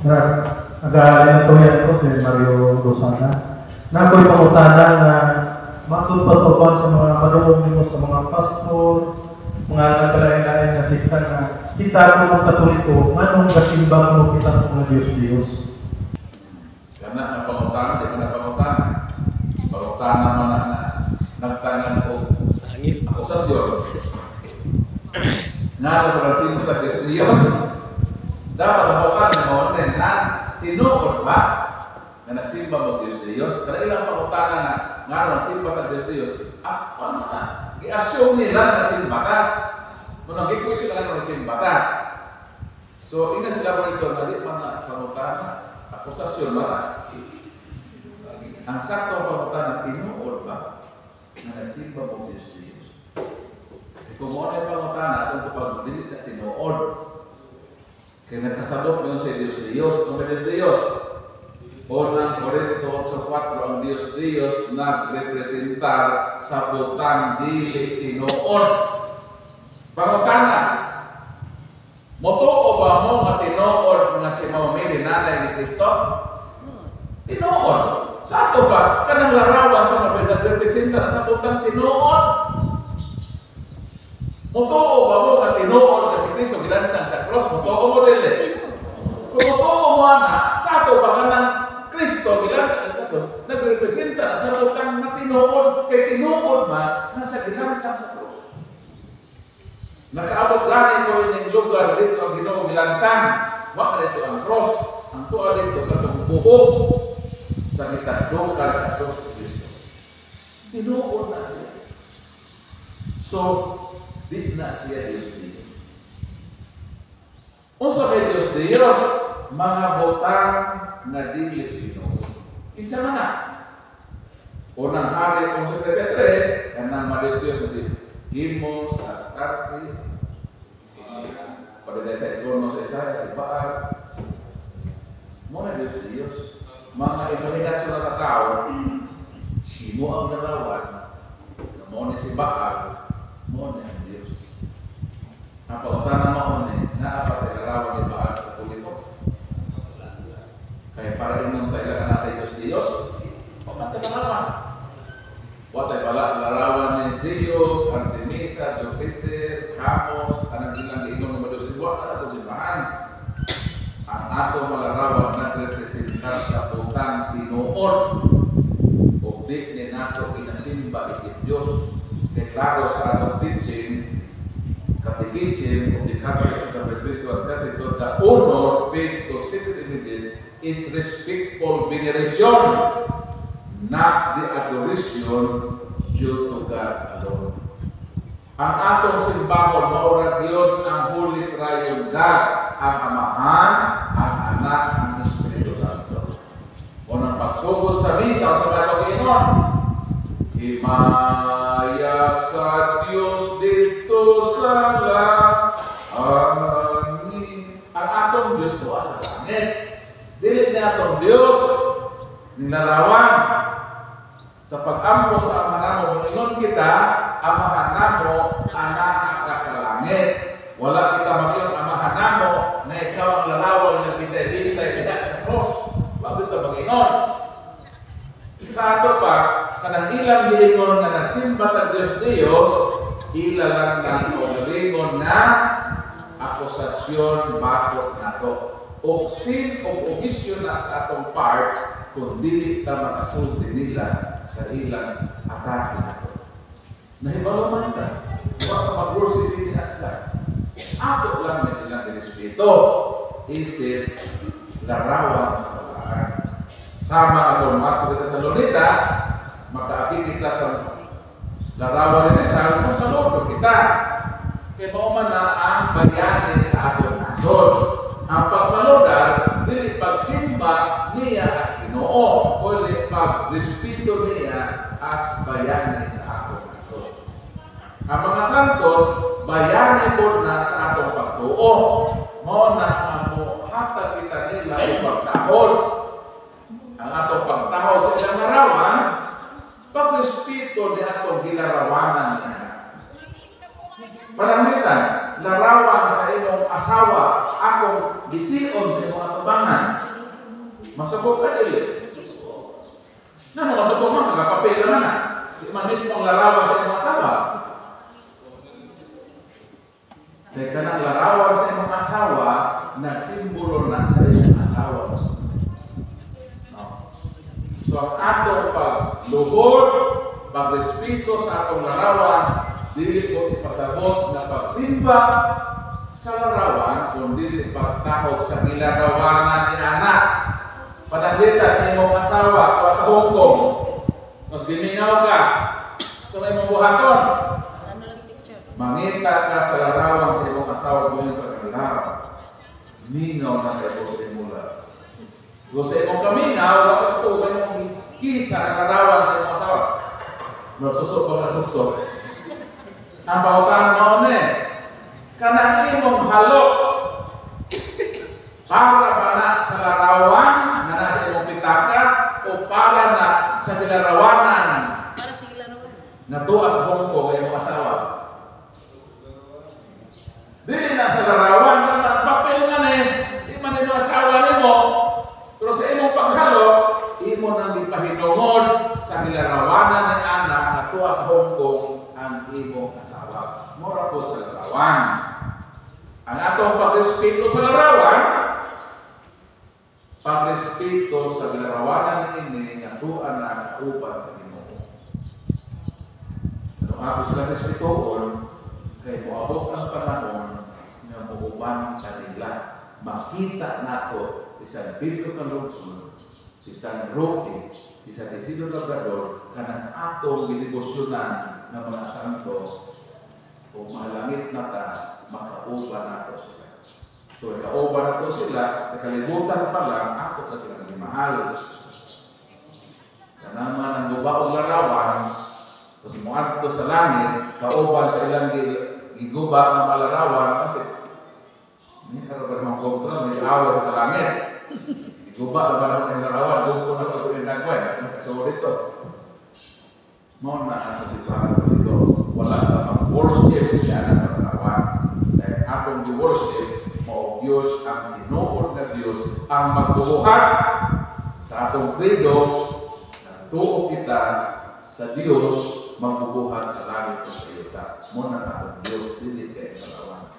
Brad, nag-aalin ko yan ko si Mario Rosana. Na ako'y pangutana nga matod pa sa uban sa mga maduong nimo sa mga pastor, mga nagkalain-lain nga sekta nga kita ko mga Katoliko, nganong gasimba mo kita sa mga Diyos-Diyos? Karena ang pangutana, di ba na pangutana? Pangutana man na na nagtangan og Sa hangin. Akusasyon. Nga na pagsimba sa Diyos Diyos. Dapat ang pangutana mo na tinuod ba nga nagsimba mo Diyos Diyos? Pero ilang pangutana nga nga nagsimba ka Diyos Diyos? Ah, ano na? Gi-assume nila na nagsimba ka. Kung nag-question ka na nagsimba ka. So, ina sila mo ito nga di man na pangutana, akusasyon ba na? Ang sakto pangutana, tinuod ba na nagsimba mo Diyos Diyos? Kung mo na yung pangutana, atong kapag dili na tinuod. Kaya nagkasabot ngayon sa Diyos Diyos. Kung may Diyos Diyos, Unang Korinto 8:4, ang Diyos Diyos nagrepresentar sa butang dili tinuod. Pangutana, motuo ba mo nga tinuod nga si Mama Mary nanay ni Kristo? Tinuod. Sa ato ba, kanang larawan sa mga nagrepresenta na sa butang tinuod? Motuo ba mo nga tinuod nga si Kristo gilansang sa cross? Motuo mo dili? Kung motuo mo ana, sa ato ba kanang Kristo gilansang sa cross, nagrepresenta na sa butang nga tinuod, kay tinuod man nasa gilansang sa cross. Nakaabot gani ko ining lugar dito ang Ginoo gilansang. Wa na dito ang cross. Ang tuwa dito katong buho sa gitagdukan sa cross ni Kristo. Tinuod na siya. So, di na siya Diyos Diyos. Unsa may Diyos Diyos? Mga butang nga dili tinuod. Kinsa man na? Unang Hari 11:33, kanang mga Diyos Diyos kasi Gimos, Astarte, pada sa Esgono sa Isaya, si Baal. Mo na Diyos Diyos. Mga imahinasyon na katao, imo ang larawan, na mo ni si Baal, mo ni ang Diyos. Ang pangutana mo ni, naa pa tay larawan ni Baal sa Katoliko? Kaya para ingon tayo lang natin Diyos Diyos, o man tayo larawan. Wa tay bala larawan ni Zeus, Artemisa, Jupiter, Camos, tanang ilang giingon nga Diyos, wa na ato simbahan. Ang ato malarawan nagrepresentar sa butang tinuod ug di ni nato ginasimba isip Dios. Kay klaro sa atong teaching, Catechism of the Catholic number 2132, the honor paid to sacred images is respectful veneration, not the adoration due to God alone. Ang atong simbahon mao ra gyud ang Holy Triune God, ang Amahan, ang Anak, ang Espiritu Santo. O nang pagsugod sa misa sa atong giingon, "Himaya sa Dios dito sa langit." Ang atong Dios tuwa sa langit. Dili niya atong Dios nilarawan. Sa pag-ampo sa Amahan namo, moingon kita, "Amahan namo, anaa ka sa langit." Wala kita mag-ingon, "Amahan namo, na ikaw ang larawan nga bitay-bitay sa sa cross." Wa kita mag-ingon. Sa ato pa, kanang ilang giingon nga nagsimba tag Dios Dios, ila lang nang kaugalingon na akusasyon bakot nato. O sin o omission na sa atong part kung dili ta makasulti nila sa ilang atake nato. Nahibalo man ta. Wa ka mag-worship ni as God. Ato lang na silang respeto isip larawan sa balaan. Sama atong mga kita sa Lunita, makaagi kita sa larawan ni Rizal, masaludo kita. Kaya mao man na ang bayani sa atong nasod. Ang pagsaludan, dili pagsimba niya as Ginoo, kundi pagrespeto niya as bayani sa atong nasod. Ang mga santos, bayani po na sa atong pagtuo. Mao na ang mohatag kita nila o pagtahol. Ang atong pagtahol sa ilang larawan, pagrespeto ni atong gilarawanan niya. Pananglitan, larawan sa imong asawa, akong Bision sa imong atubangan. Masuko ka dili? Ngano masuko man, nagapapil ka man na. Di man mismo ang larawan sa imong asawa. Kaya kanang larawan sa imong asawa, nagsimbolo na sa imong asawa. No. So ang atong pagluhod, pagrespeto sa atong larawan, dili ko ipasabot na pagsimba sa larawan, kung dili pagtahog sa gilarawanan ni anak. Pananglitan imong asawa o sa Hong Kong, mas gimingaw ka sa may mong buhaton. Mangita ka sa larawan sa imong asawa kung yung pagkalaw. Mingaw na kay po sa imula. Kung sa imong kamingaw, wala ko ito, imong kisa ang larawan sa imong asawa. Magsusok pa magsusok. Ang pautan mo ni, kanang imong halok, para ba na sa larawan na nasa imong pitaka o para na sa kilarawanan? Para sa kilarawanan. Natuwa sa Hong Kong kay imong asawa. Dili na sa larawan, na papel nga ni, di man imong asawa nimo, pero sa imong paghalok, imo nang gipahinungod sa kilarawanan ng anak na tuwa sa Hong Kong ang imong asawa. Mura po sa larawan. Ang atong pagrespeto sa larawan, pagrespeto sa kilarawanan ini nga tuwa na kauban sa Ginoo. Anong ako sila respetuon, kay moabot ang panahon nga muuban kanila. Makita nato si San Pedro Calungsod, si San Roque, si San Isidro Labrador, kanang atong gidebosyonan ng mga santo o mahalangit na ta, makauban nato sila. So, kauban nato sila, sa kalibutan pa lang, ato sa sila nagmahal. Kanang man ang gubaong larawan, kasi moadto sa langit, kauban sa ilang giguba ng mga larawan, kasi hindi ka ba mga kontra, may away sa langit. Giguba na ba ng larawan, gusto na ito yung nagwan. So, dito, mo na ang sitwasyon dito, wala ka mag-worship siya ng larawan. Dahil atong gi-worship, mao Diyos ang tinuod na Diyos ang magbubuhat sa atong credo, nagtuo kita sa Diyos magbubuhat sa langit o sa yuta. Mo na atong Diyos, dili kay larawan.